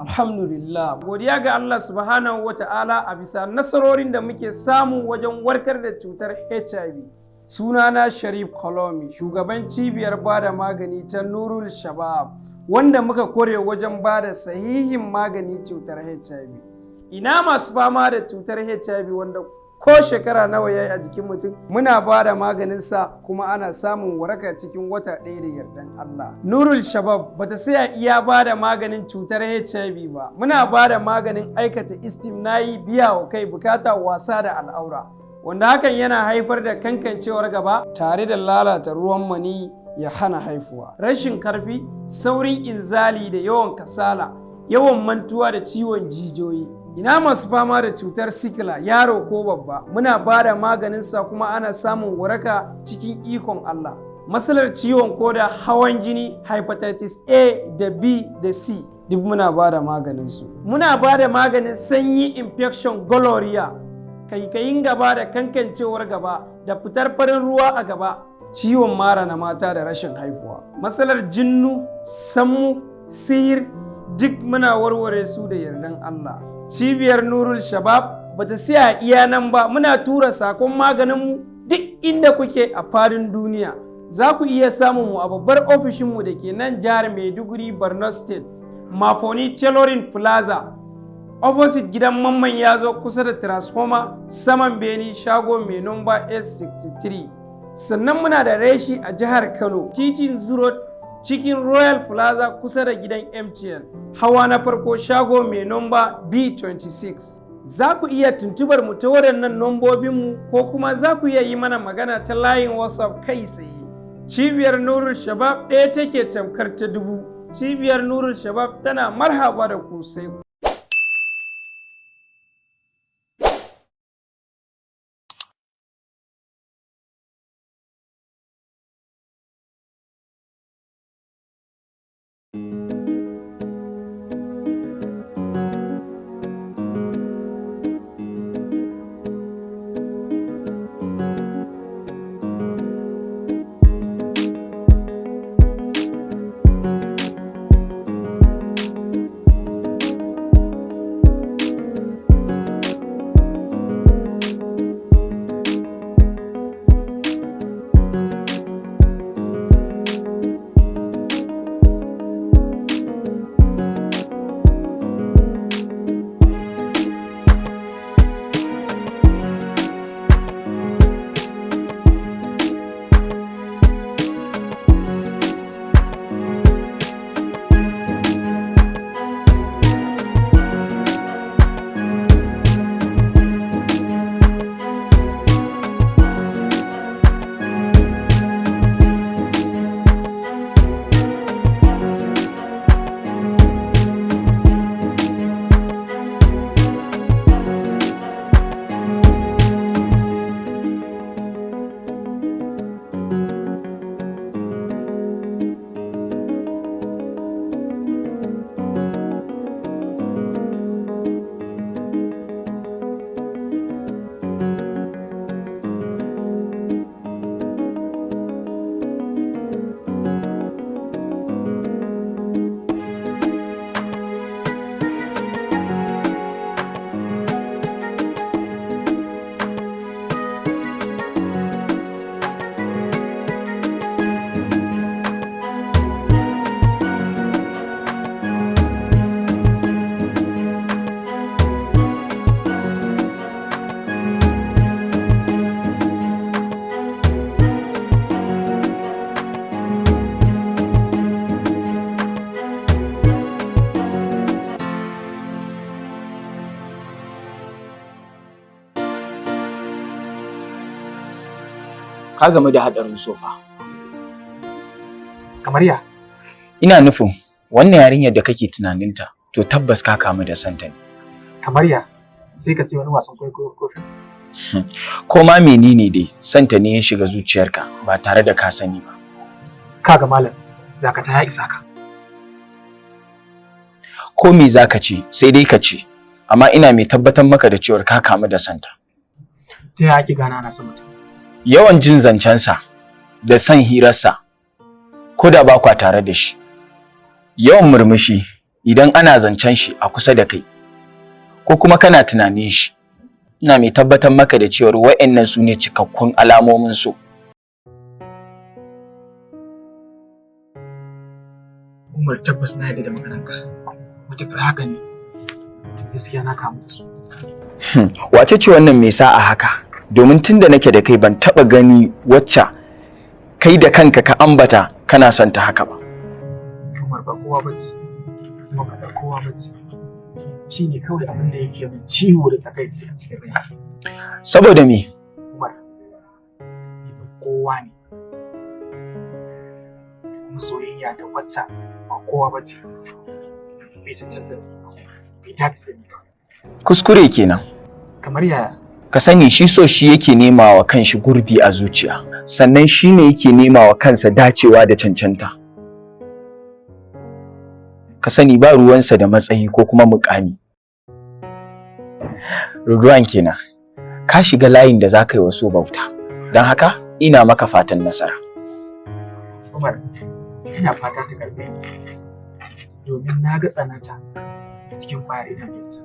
Alhamdulillah. Godiya ga Allah subhanahu wa ta'ala a bisa nasarorin da muke samu wajen warkar da cutar HIV. Sunana Sharif Kolomi, shugaban cibiyar bada magani ta Nurul Shabab, wanda muka kore wajen bada sahihin magani cutar HIV. Ina masu fama da cutar HIV wanda ko shekara nawa ya yi a jikin mutum, muna ba da maganinsa kuma ana samun waraka cikin wata ɗaya da yardan Allah. Nurul Shabab bata saya iya ba da maganin cutar HIV ba, muna ba da maganin aikata istimnayi, biya wa kai bukata, wasa da al'aura, wanda hakan yana haifar da kankancewar gaba tare da lalata ruwan mani ya hana haifuwa. Rashin karfi, saurin inzali da yawan kasala, yawan mantuwa da ciwon jijiyoyi. Ina masu fama da cutar sikila, yaro ko babba, muna ba da maganinsa kuma ana samun waraka cikin ikon Allah. Matsalar ciwon koda, hawan jini, hepatitis A da B da C, duk muna ba da maganinsu. Muna ba da maganin sanyi, infection, gonorrhea, kaikayin gaba da kankancewar gaba da fitar farin ruwa a gaba, ciwon mara na mata da rashin haihuwa. Matsalar jinnu, sammu, sihir, duk muna warware su da yardan Allah. Cibiyar Nurul Shabab bata siya iya nan ba, muna tura sakon maganinmu duk inda kuke a fadin duniya. Za ku iya samun mu a babbar ofishinmu da ke nan jihar Maiduguri, Borno State, Mafoni Tailoring Plaza, opposite gidan Mamman Yazo, kusa da transformer, saman beni, shago mai nomba S63. Sannan muna da reshi a jihar Kano, titin Zurot, cikin Royal Plaza, kusa da gidan MTN, hawa na farko, shago mai nomba B26. Za ku iya tuntubar mu ta waɗannan nombobinmu ko kuma za ku iya yi mana magana ta layin WhatsApp kai tsaye. Cibiyar Nurul Shabab ɗaya take tamkar ta dubu. Cibiyar Nurul Shabab tana marhaba da ku, sai ku. Ka gamu da haɗarin sofa. Kamar ya? Ina nufin wannan yarinyar da kake tunaninta, to tabbas ka kamu da santa ne. Kamar ya? Sai ka ce wani wasan kwaikwayo ko fim. Ko ma menene dai, santa ne ya shiga zuciyarka ba tare da ka sani ba. Kaga malam, dakata, ya isa ka. Ko me za ka ce, sai dai ka ce, amma ina mai tabbatar maka da cewar ka kamu da santa. Ta yaya ake gane ana son mutum? Yawan jin zancensa da son hirarsa ko da ba kwa tare da shi. Yawan murmushi Idan ana zancen shi a kusa da kai, ko kuma kana tunanin shi, ina mai tabbatar maka da cewar wa'annan su ne cikakkun alamomin so. Umar, tabbas na yarda da maganarka. Matuƙar haka ne, to gaskiya na kamu da su. Wace ce wannan mai sa'a haka? Domin tun da nake da kai ban taɓa gani wacce kai da kanka ka ambata kana son ta haka ba. Umar, ba kowa ba ce, kuma ba ɗan kowa ba ce. Shi ne kawai abin da yake min ciwo da takaici a cikin rai. Saboda me? Umar, ni ba kowa ne. Kuma soyayya da wacce ba kowa ba ce. Bai cancanta da ni ba, bai dace da ni ba. Kuskure kenan. Kamar yaya? Ka sani, shi so shi yake nema wa kanshi gurbi a zuciya, sannan shi ne yake nema wa kansa dacewa da cancanta. Ka sani, ba ruwansa da matsayi ko kuma mukami. Rudwan kenan. Ka shiga layin da za ka yi wasu bauta, don haka ina maka fatan nasara. Umar, ina fata ta karɓe ni. Domin na ga tsanata a cikin kwayar idanunta.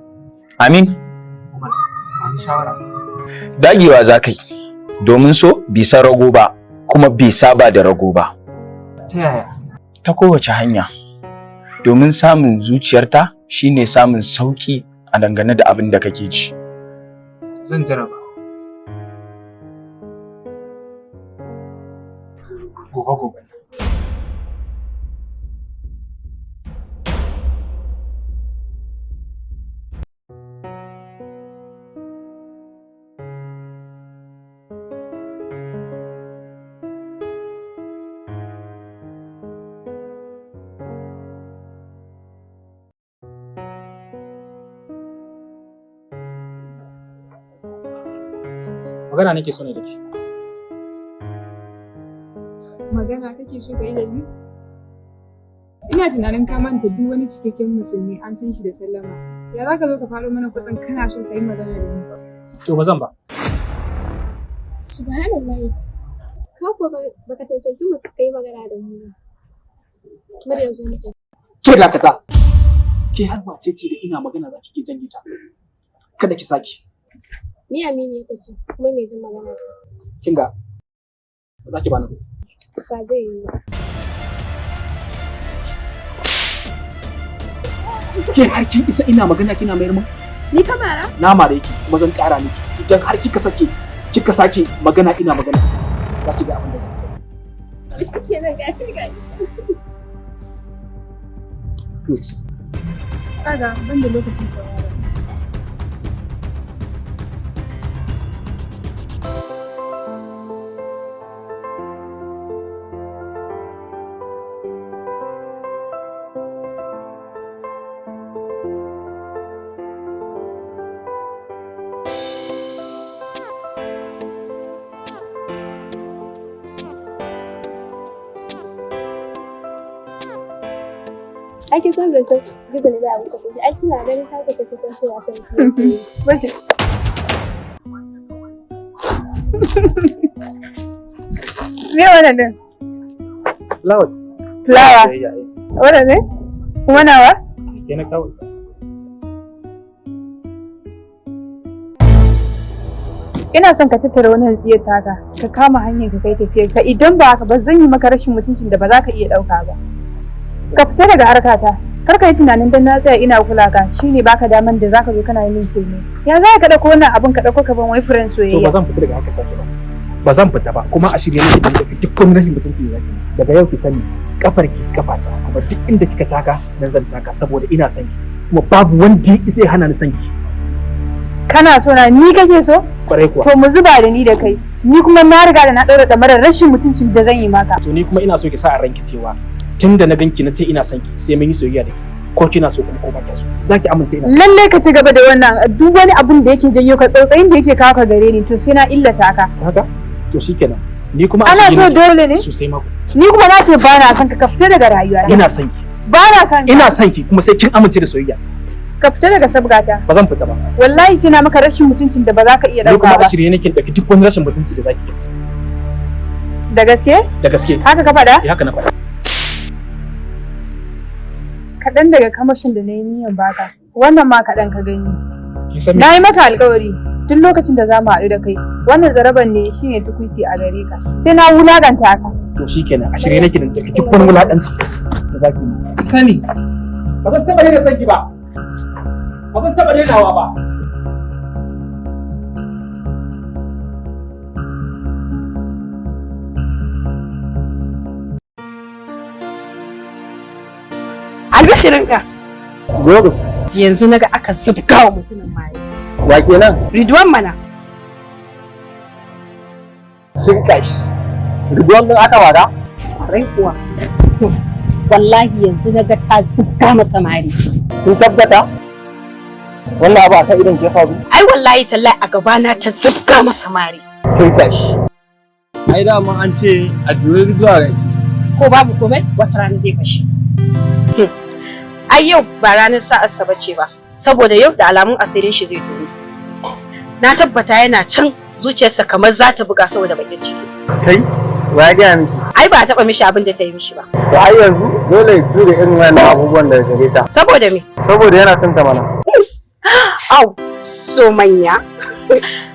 Amin. Umar, ba ni shawara. Dagewa za ka yi, domin so bai san rago ba, kuma bai saba da rago ba. Ta yaya? Ta kowace hanya, domin samun zuciyarta shine samun sauki a dangane da abin da kake ci. Zan jaraba. Gobe gobe. Magana nake so ne da ke. Magana kake so ka yi da ni? Ina tunanin ka manta duk wani cikakken musulmi an san shi da sallama. Ya za ka zo ka faɗo mana kwatsan kana so ka yi magana da ni? To, ba zan ba. Subhanallah. Ka kuwa baka cancanci mu kai magana da mu ba. Maryam, zo muku. Ke, dakata. Ke har wace ce da ina magana za ki ke janye ta? Kada ki saki. Ni Aminu ita ce kuma mai jin magana ta. Kin ga, ba za ki bani kuɗi. Ba zai yiwu ba. Ke har kin isa ina magana kina mayar min? Ni ka mara? Na mare ki, kuma zan ƙara miki. Idan har kika sake kika sake magana ina magana, za ki ga abin da zan yi. Shi kenan, ga ta ga ita. Good. Kaga, ban da lokacin saurara. Ai kin san zancen gizo ne baya wuce kofi. Ai kina ganin ta kusa kusan cewa san ki. Bashi. Me wannan din? Flower. Flower. Wannan ne? Kuma nawa? Ke na kawo. Ina son ka tattara wannan tsiyar taka, ka kama hanyar ka kai tafiyar ka. Idan ba haka ba, zan yi maka rashin mutuncin da ba za ka iya ɗauka ba. Ka fita daga harkata. Kar ka yi tunanin dan na tsaya ina kula ka shine baka daman da zaka zo kana yi min shirme. Ya za ka ɗauko wannan abun ka ɗauko ka ban wai furen To, ba soyayya? zan fita daga harkar take ba. Ba zan fita ba, kuma a shirye nake don tafi duk wani rashin mutunci da zaki. Daga yau ki sani, kafar ki kafa ta, kuma duk inda kika taka nan zan taka, saboda ina son ki. Kuma babu wanda ya isa ya hana ni son ki. Kana so na ni kake so? Kwarai kuwa. To, mu zuba da ni da kai. Ni kuma na riga da na ɗaura ɗamarar rashin mutuncin da zan yi maka. To, ni kuma ina so ki sa a ranki cewa tun da na ganki na ce ina son ki, sai mun yi soyayya da ki. Ko kina so kuma ko ba kya so. Za ki amince ina son ki. Lallai ka ci gaba da wannan duk wani abun da yake janyo ka, tsautsayin da yake kawo ka gare ni, to sai na illata ka. Haka? To shikenan. Ni kuma a Ana shirye so nake. dole ne? Sosai ma. Ni kuma na ce ba na son ka, ka fita daga rayuwa. Ina son ki. Ba na son ka. Ina son ki, kuma sai kin amince da soyayya. Ka fita daga sabgata. Ba zan fita ba. Wallahi sai na maka rashin mutuncin da ba za ka iya Ni kuma ɗauka a ba. shirye nake in ɗauki duk wani rashin mutunci da zaki yi. Da gaske? Da gaske. Haka ka faɗa? Eh, haka na faɗa. Kaɗan daga kamashin da na yi niyan baka. Wannan ma kaɗan ka gani. Kin san me? Na yi maka alkawari duk lokacin da za mu haɗu da kai wannan zaraban ne shine tukunci a gare ka. Sai na wulaganta ka. To shikenan, a shirye nake da ɗauki duk wani wulaƙanci da zaki yi. Ki sani ba zan taɓa daina son ki ba. Ba zan taɓa dainawa ba. Albishirinka. Goro. Yanzu naga aka zubga wa mutumin maye. Wa kenan? Ridwan mana. Shirka shi. Ridwan din aka wada? Kwarai kuwa. Wallahi yanzu naga ta zubga masa mari. Kun tabbata? Wannan abu akan idon ke faru? Ai wallahi tallahi a gabana ta zubga masa mari. Shirka shi. Ai dama an ce a jure zuwa rai. Ko babu komai wata rana zai fashe. Ai yau ba ranar sa'arsa bace ba. Saboda yau da alamun asirin shi zai tono. Na tabbata yana can zuciyarsa kamar za ta buga saboda bakin ciki. Kai, wa ya gaya miki? Ai ba a taɓa mishi abin da ta yi mishi ba. To ai yanzu dole ya jure irin wannan abubuwan daga gare ta. Saboda me? Saboda yana son ta mana. Au, so manya.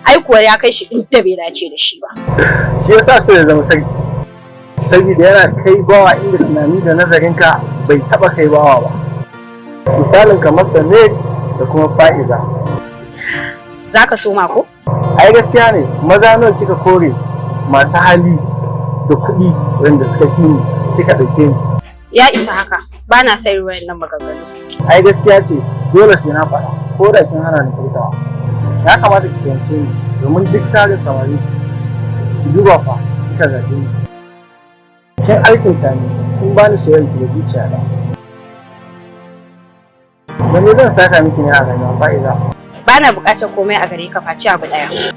Ai kuwa ya kai shi inda bai dace da shi ba. Shi yasa so ya zama sarki. Saboda yana kai bawa inda tunani da nazarinka bai taba kai bawa ba. Misalin kamar Samir da kuma Fa'iza. Za ka soma ko? Ai gaskiya ne, maza nawa kika kore masu hali da kuɗi wanda suka fi ni kika ɗauke ni. Ya isa haka, ba na son ruwan nan maganganu. Ai gaskiya ce, dole sai na faɗa, ko da kin hana ni furtawa. Ya kamata ki fahimce ni, domin duk tarin samari ki duba fa kika zaɓe ni. Kin alkinta ni, kin bani soyayya ki da zuciya na. Wani zan saka miki ne a rayuwa Fa'iza? Ba na buƙatar komai a gare ka face abu ɗaya.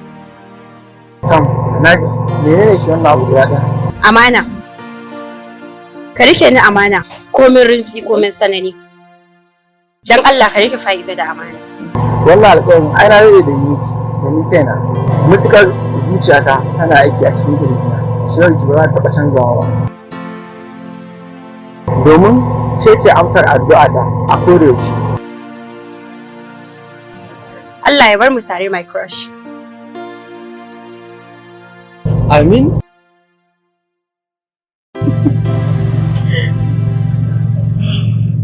Tam, na ji, menene shi wannan abu guda ɗaya? Amana. Ka rike ni amana, komin rintsi komin sanani. Dan Allah ka rike Fa'iza da amana. Wannan alƙawarin ai na rage da ni da ni kaina. Mutukar zuciyata tana aiki a cikin kirjina, soyayyar ki ba za ta taɓa canzawa ba. Domin ke ce amsar addu'ata a koda yaushe. Allah ya bar mu tare, my crush. Amin.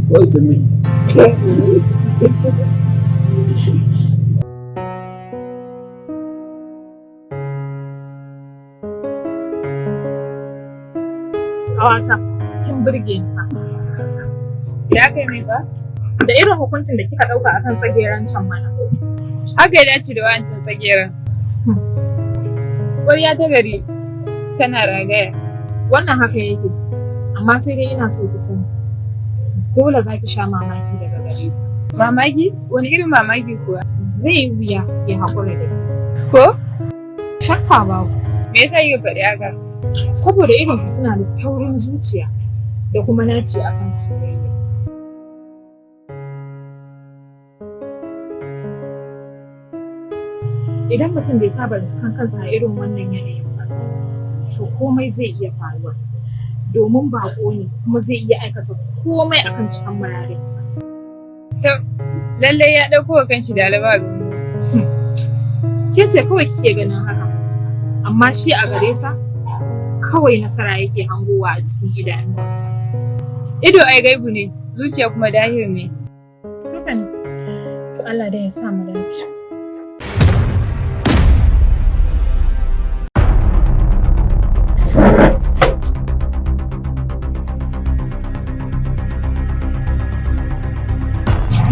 Wai sami. Ƙawata, kin burge ni fa. Ya kai mai ba? Da irin hukuncin da kika ɗauka akan tsageren can mana. Haka ya dace da wa'ancin tsageren. Ƙwarya ta gari tana ragaya. Wannan haka yake, amma sai dai ina so ki sani. Dole za ki sha mamaki daga gare sa. Mamaki? Wani irin mamaki kuwa? Zai yi wuya ya haƙura da ke. Ko? Shakka babu. Me yasa kika faɗi haka? Saboda irinsu suna da taurin zuciya da kuma naci akan soyayya. Idan mutum bai saba riskan kansa a irin wannan yanayin ba, to komai zai iya faruwa. Domin baƙo ne kuma zai iya aikata komai akan cikan murarinsa. Lallai ya ɗauko wa kanshi da alaba. Ke ce kawai kike ganin haka, amma shi a gare sa kawai nasara yake hangowa a cikin idanuwansa. Ido ai gaibu ne, zuciya kuma dahir ne. Haka ne. To Allah dai ya sa mu dace.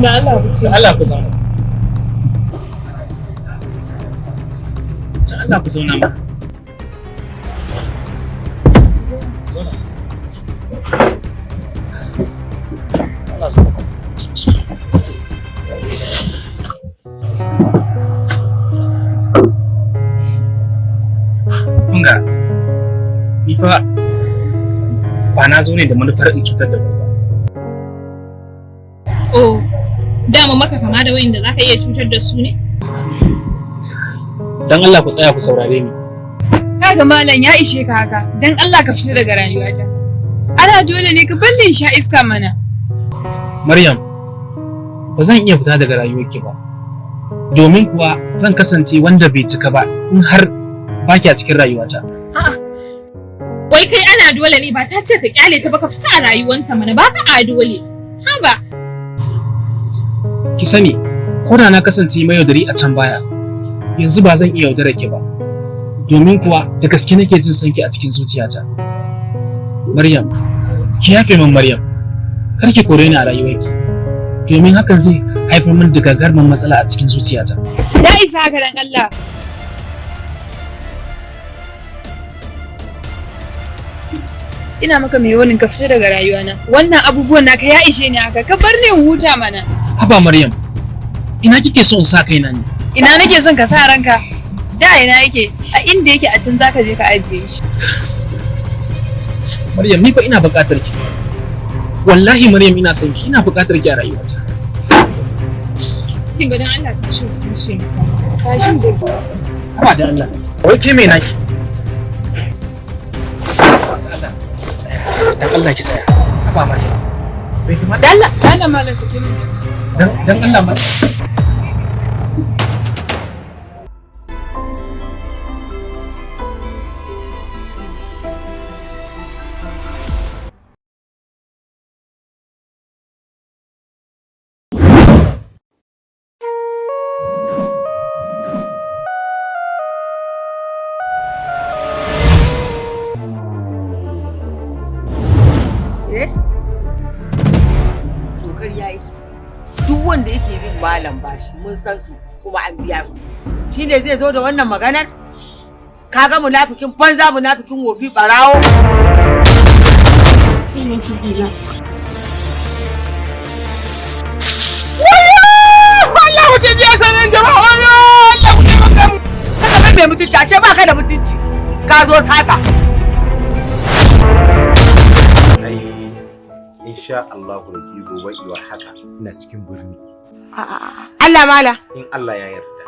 Da Allah ku ce. Da Allah ku zauna. Da Allah ku zauna ma. Zauna. Allah zauna. Kun ga, ni fa ba na zo ne da manufar in cutar da ku ba. Oh, dama maka kama da wayanda zaka iya cutar da su ne? Dan Allah ku tsaya ku saurare ni. Kaga malam ya ishe ka haka, dan Allah ka fita daga rayuwata. Ana dole ne ka balle sha iska mana. Maryam, ba zan iya fita daga rayuwarki ba. Domin kuwa zan kasance wanda bai cika ba in har ba a cikin rayuwata. A'a. Wai kai ana dole ne ba ta ce ka kyale ta ba, ka fita a rayuwanta mana, ba ka a dole. Haba. Ki sani, ko da na kasance mayaudari a can baya, yanzu ba zan iya yaudarar ki ba. Domin kuwa da gaske nake jin sanki a cikin zuciyata. Maryam, ki yafe min Maryam. Kar ki kore ni a rayuwarki. Domin hakan zai haifar min da gagarumin matsala a cikin zuciyata. Ya isa haka dan Allah. Ina maka mai wani ka fita daga rayuwana. Wannan abubuwan naka ya ishe ni haka. Ka bar ni in huta mana. Haba Maryam, ina kike so in sa kaina ne? Ina nake son ka sa ranka? Da ina yake? A inda yake a can zaka je ka ajiye shi. Maryam, ni fa ina buƙatar ki. Wallahi Maryam, ina son ki, ina buƙatar ki a rayuwata. Kin ga dan Allah ta shi kushe. Tashin da Haba da Allah. Wai ke me naki? Dan Allah ki tsaya. Haba Maryam. Bai kamata. Dalla, dalla malam su kimi. Dan Allah Maryam. Duk wanda yake bin malam bashi mun san su kuma an biya su. Shi ne zai zo da wannan maganar? Kaga munafikin banza, munafikin wofi, barawo. Allah ku ce biya sanin jama'a, wayo Allah ku taimaka mu. Kada mai mai mutunci, ashe ba ka da mutunci. Ka zo sata. Ai insha Allah rabbi gobe iwar haka ina cikin birni. Allah mala. In Allah ya yarda.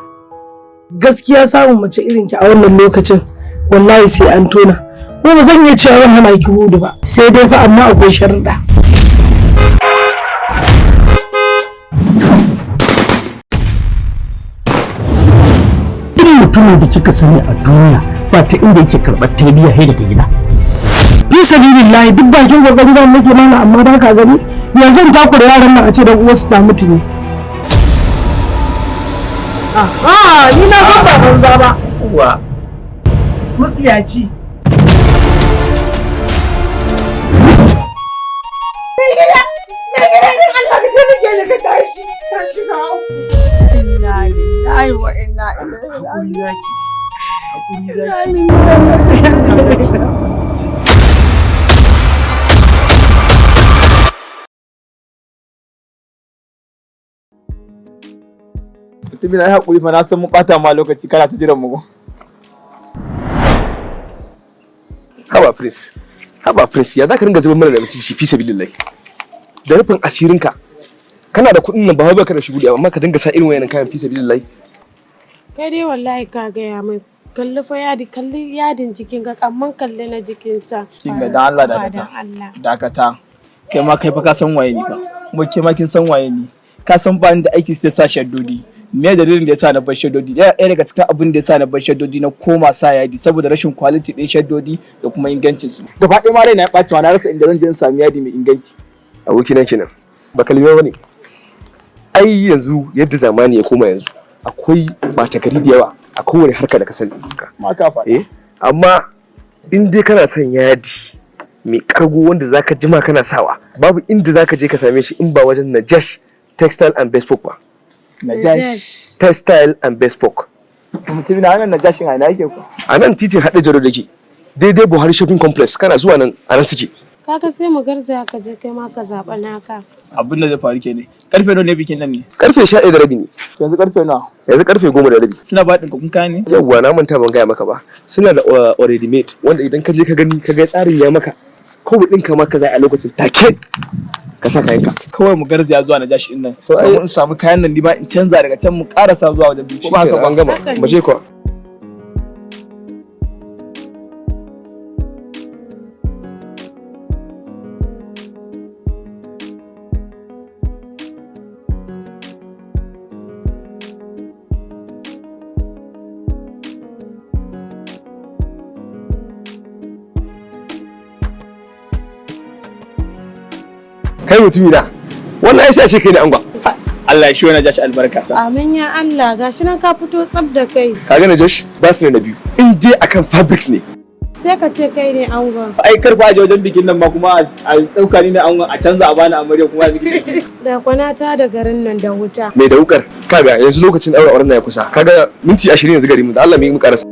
Gaskiya samun mace irin ki a wannan lokacin wallahi sai an tona. Ko ba zan iya cewa zan hana ki hudu ba, sai dai fa amma akwai sharuɗa. Duk mutumin da kika sani a duniya ba ta inda yake karɓar tarbiyya sai daga gida. Fi sabilillahi, duk bakin gwagwari da nake mana, amma ba ka gani yanzu in takura yaran nan a ce dan uwarsu ta mutu ne. Ah, ni na san ba banza ba. Wa Musiyaci. Inna lillahi wa inna ilaihi Hakuri zaki. Hakuri zaki. Mutumin, ai haƙuri fa, na san mun ɓata ma lokaci kana ta jiran mu. Haba Prince, haba Prince, ya za ka ringa zubar mana da mutunci fi sabilillahi? Da rufin asirinka, kana da kuɗin nan, ba wai baka da shuguli, amma ka dinga sa irin wayannan kayan fi sabilillahi. Kai dai wallahi ka gaya mai, kalli fa yadi, kalli yadin jikin ka, amma kalli na jikinsa. Kin ga, dan Allah Ba dakata. dan Allah. Dakata. Kai ma kai fa ka san waye ni fa. Kuma ke ma kin san waye ni. Ka san ba ni da aiki sai sa shaddodi. Me dalilin da yasa na bar shaddodi? Ɗaya daga cikin abin da yasa na bar shaddodi na koma sa yadi saboda rashin quality ɗin shaddodi da kuma ingancin su. Gaba ɗaya ma raina ya ɓaci ma, na rasa inda zan je in sami yadi mai inganci. Abokina kenan, ba kalima bane. Ai yanzu yadda zamani ya koma yanzu, akwai ɓata gari da yawa a kowane harka da ka sani. Ma ka faɗa. Eh, amma in dai kana son yadi mai kargo wanda zaka jima kana sawa, babu inda zaka je ka same shi in ba wajen Najash Textile and Bespoke ba. Najash. Textile and Bespoke. Mutumin na, wannan Najashin a ina yake ku? A nan titin haɗe jaro da ke daidai Buhari Shopping Complex, kana zuwa nan, a nan suke. Kaga sai mu garzaya ka je kai ma ka zaɓa naka. Abin da zai faru kenan. Karfe nawa ne bikin nan ne? Karfe 11:30 ne. Yanzu karfe nawa? Yanzu karfe 10:30. Suna ba ɗinkakkun kaya ne? Yawwa, na manta ban gaya maka ba, suna da already made, wanda idan ka je ka gani ka ga tsarin ya maka, kawai ɗinka maka za a lokacin take ka sa kayanka. Kawai mu garzaya zuwa Najashi din nan. Domin in samu kayan nan, ni ma in canza daga can, mu karasa zuwa wajen biki. Ko ba haka ba? An gama, mu je kuwa. Kai mutumi na, wannan ai sai a ce kai ne angwa. Allah shi wani jashi albarka. Amin ya Allah, gashi nan ka fito tsab da kai. Ka gane Josh, ba su ne na biyu. In dai akan fabrics ne. Sai ka ce kai ne angon. Ai karfa aje wajen bikin nan ma kuma a dauka ni ne angon, a canza a bani amarya kuma a biki. Da kwana ta da garin nan da wuta. Mai da wukar, kaga yanzu lokacin daura auren na ya kusa. Kaga minti 20 yanzu gari mu da Allah mu yi mu karasa.